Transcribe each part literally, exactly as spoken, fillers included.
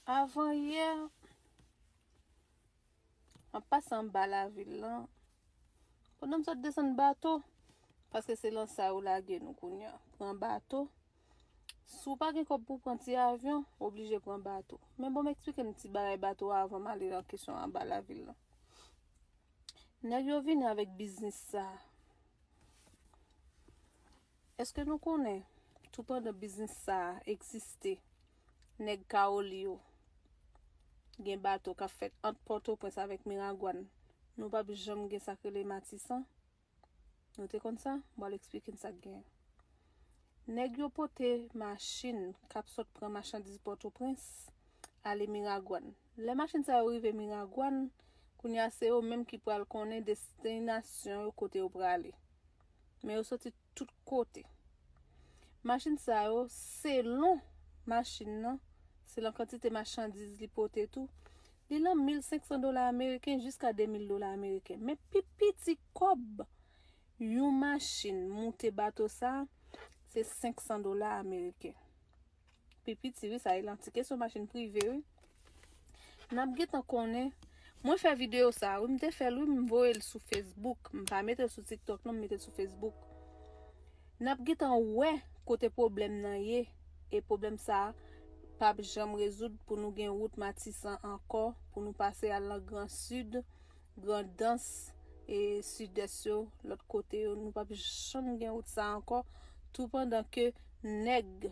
Avan yè, an pase anba lavil lan, pandan m sot desann bato, paske se lan sa yo lage nou kounye a. Pran bato. Si w pa gen kòb pou pran ti avyon, w oblije pran bato. Men bon, m eksplike n ti bagay bato a avan m ale nan kesyon anba lavil lan. Nèg yo vini avèk biznis sa a. Èske nou konnen, tou pandan biznis sa a egziste, nèg Kawoli yo gen bato k ap fèt ant Pòtoprens avèk Miragwàn, nou p ap janm gen sa k rele Matisan? Nou te konn sa? M pral eksplike n sa k genyen. Nèg yo pote machin k ap sot pran machandiz Pòtoprens ale Miragwàn. Lè machin sa yo rive Miragwàn, kounye a se yo menm ki pral konnen destinasyon yo, kote yo prale. Men yo soti tout kote. Machin sa yo, selon machin nan, selon kantite machandiz li pote tou, li nan mil senk san dola ameriken jiska de mil dola ameriken. Men pi piti kòb yon machin moute bato sa, se senk san dola ameriken. Pi piti, wi, sa e lan ti kesyon machin prive, wi. N ap gentan konnen. Mwen fè videyo sa, wi, m te fè l, wi, m voye l sou Facebook. M pa mete l sou TikTok, non, m mete l sou Facebook. N ap gentan wè kote pwoblèm nan ye. E pwoblèm sa p ap janm rezoud pou nou gen wout Matisan ankò, pou nou pase al nan Gran Sid, Grandans, e Sidès yo, lòt kote yo. Nou p ap janm gen wout sa ankò, tou pandan ke nèg,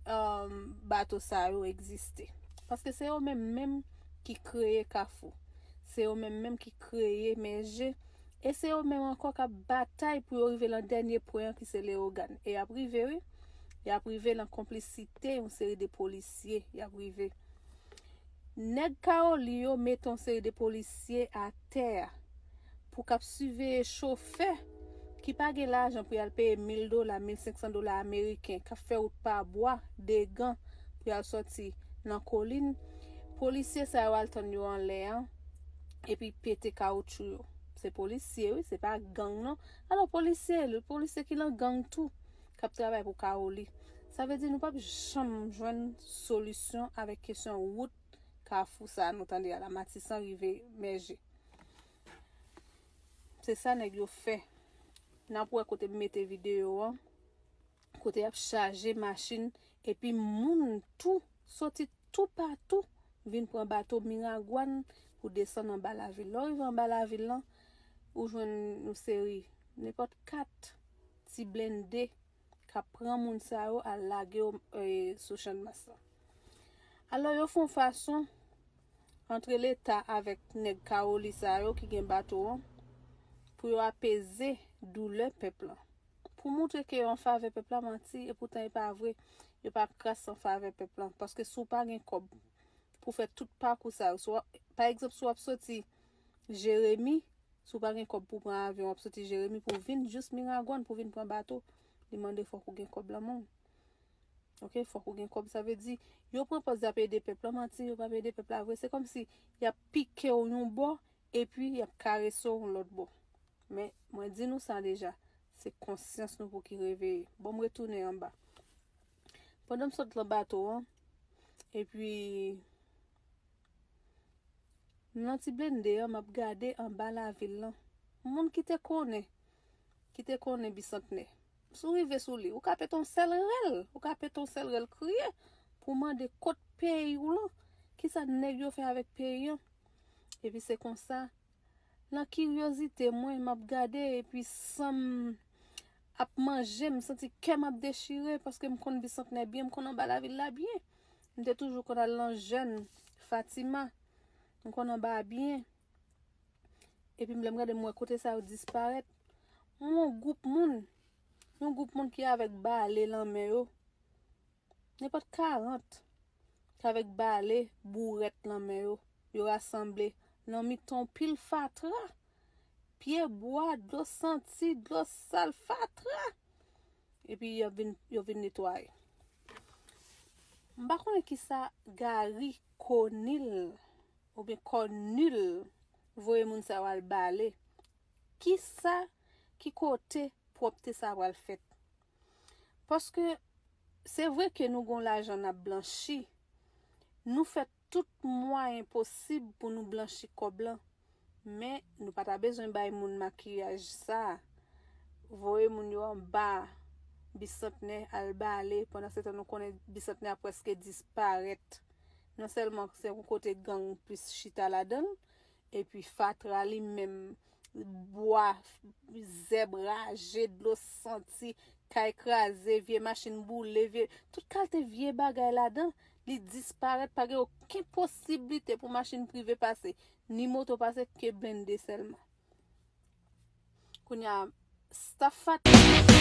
um, bato sa yo egziste. Paske se yo menm menm ki kreye Kafou. Se yo menm menm ki kreye Mèje. E se yo menm ankò k ap batay pou yo rive lan dènye pwen an ki se Leyogàn. E y ap rive, wi. Y ap rive lan konplisite yon seri de polisye. Y ap rive. Nèg Kawoli yo mete yon seri de polisye atè a pou k ap siveye chofè ki pa gen lajan pou y al peye mil dola, mil senk san dola ameriken, k ap fè wout pa bwa, degan, pou y al sòti nan kolin. Polisye sa yo al tann yo anlè an, epi pete kawotchou yo. Se polisye, wi, se pa gang, non. Alò, polisye, polisye ki lan gang tou, k ap travay pou Kawoli. Sa vle di nou p ap janm jwenn solisyon avèk kesyon wout Kafou sa nou tande a la, Matisan rive Mèje. Se sa nèg yo fè. N ap wè kote m mete videyo an, kote y ap chaje machin, epi moun tou soti toupatou vin pran bato Miragwàn pou desann anba lavil. Lè w rive anba lavil lan, ou jwenn yon seri, nenpòt kat ti blende k ap pran moun sa yo al lage yo, e, sou Channmas lan. Alò, yo fè yon fason antre Leta avèk nèg Kawoli sa yo ki gen bato an pou yo apeze doulè pèp lan. Pou montre ke yo an favè pèp la, manti, e poutan e pa vre, yo pa kras an favè pèp lan. Paske si w pa gen kòb pou fè tout pakou sa yo, si w ap, pa egzanp, si w ap soti Jeremi, si w pa gen kòb pou pran avyon, w ap soti Jeremi pou w vin jis Miragwàn, pou w vin pran bato, li mande fòk ou gen kòb lan men w. Oke, fòk ou gen kòb, sa vle di, yo pran pòz y ap ede pèp lan, manti, yo p ap ede pèp la vre. Se kòmsi y ap pike w yon bò, epi y ap karese w yon lòt bò. Men, mwen di nou sa deja, se konsyans nou pou ki reveye. Bon, m retounen anba. Pandan m sot lan bato an, epi m nan ti blende an, m ap gade anba lavil lan. Moun ki te konnen, ki te konnen Bisantnè. Si w rive sou li, ou ka pete yon sèl rèl, ou ka pete yon sèl rèl kriye pou w mande kot peyi w lan, kisa nèg yo fè avèk peyi an. Epi se konsa, nan kiryozite mwen, m ap gade, epi san m ap manje, m santi kè m ap dechire, paske m konn Bisantnè byen, m konn anba lavil la byen. M te toujou konn al nan jèn Fatima, m konn anba a byen. Epi m lè m gade, m wè kote sa yo disparèt. M wè yon gwoup moun, yon gwoup moun ki avèk bale lan men yo. Nenpòt karant, k avèk bale, bourèt lan men yo. Yo rasanble nan mitan yon pil fatra, pye bwa, dlo santi, dlo sal, fatra. Epi yo vin, yo vin netwaye. M pa konnen kisa Gary Conille oubyen Cornille voye moun sa yo al bale. Kisa, ki kote pwòpte sa pral fèt? Paske se vre ke nou gon lajan n ap blanchi, Nou fè tout mwayen posib pou nou blanchi kòb lan, men nou pa ta bezwen bay moun makiyaj sa a. Voye moun yo anba Bisantnè al bale, pandan se tan nou konnen Bisantnè a prèske disparèt. Non sèlman se yon kote gang plis chita ladan l, epi fatra li menm, bwa, zèb raje, dlo santi, kay kraze, vye machin boule, vye, tout kalite vye bagay ladan, li disparèt, pa gen okenn posiblite pou machin prive pase, ni moto pase, ke blende sèlman. Kounye a, staff Fatra.